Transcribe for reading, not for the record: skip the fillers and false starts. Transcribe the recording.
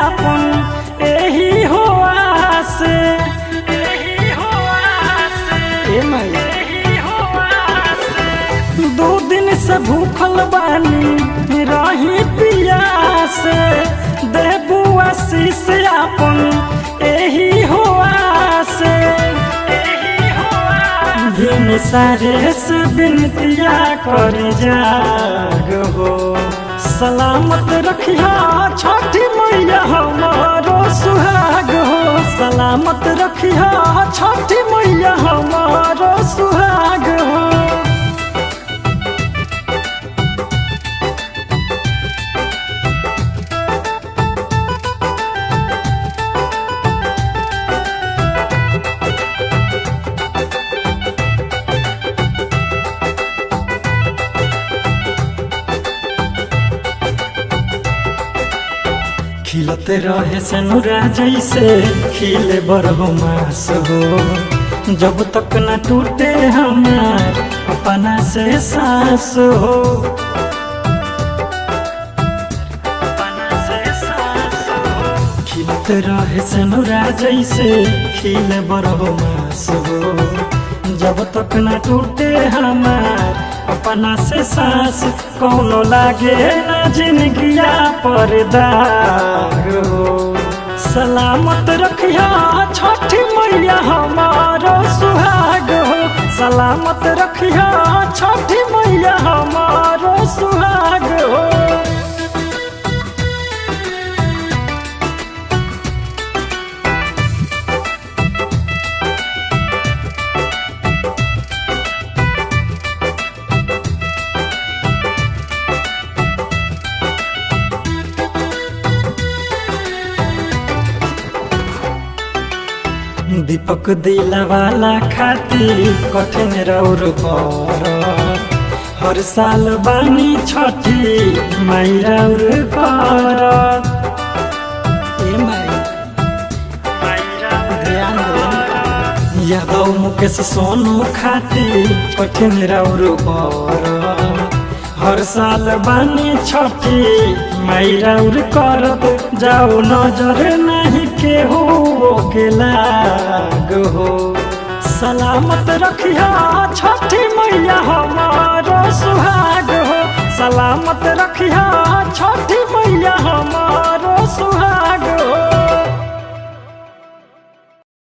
आपन एही हो आस, एही हो आस, ए माई एही हो आस। 2 दिन से भूखल बानी रही पियास, देबू आशीष आपन एही हो आस, एही हो आस। भिन सारे से बिनतिया कर जाग हो, सलामत रखिया छठी मैया हमारो सुहाग हो, सलामत रखिया छठी मैया हमारो सुहाग हो। खिलते रहे से नुरा जैसे खिले बरहो मास हो, जब तक न टूटे हमार अपना से सांस हो, अपना से सांस हो। खिलते रहे से नुरा जैसे खिले बरहो मास हो, जब तक न टूटे हमार अपना से सांस, कौनो लागे ना जिंदगिया पर दाग हो, सलामत रखिया छठी मैया हमारो सुहाग हो, सलामत रखिया छठी मैया हमारो सुहाग हो। दीपक दिलवाला खातिर कठिन रौर कर, हर साल बानी छठी माई रौर कर। ए माई ध्यान दे। यादव मुकेश सोनू खातिर कठिन रौर कर, हर साल बानी छठी माई रौर करत, जाओ नजर नहीं केहू के लाग हो, सलामत रखिया छठ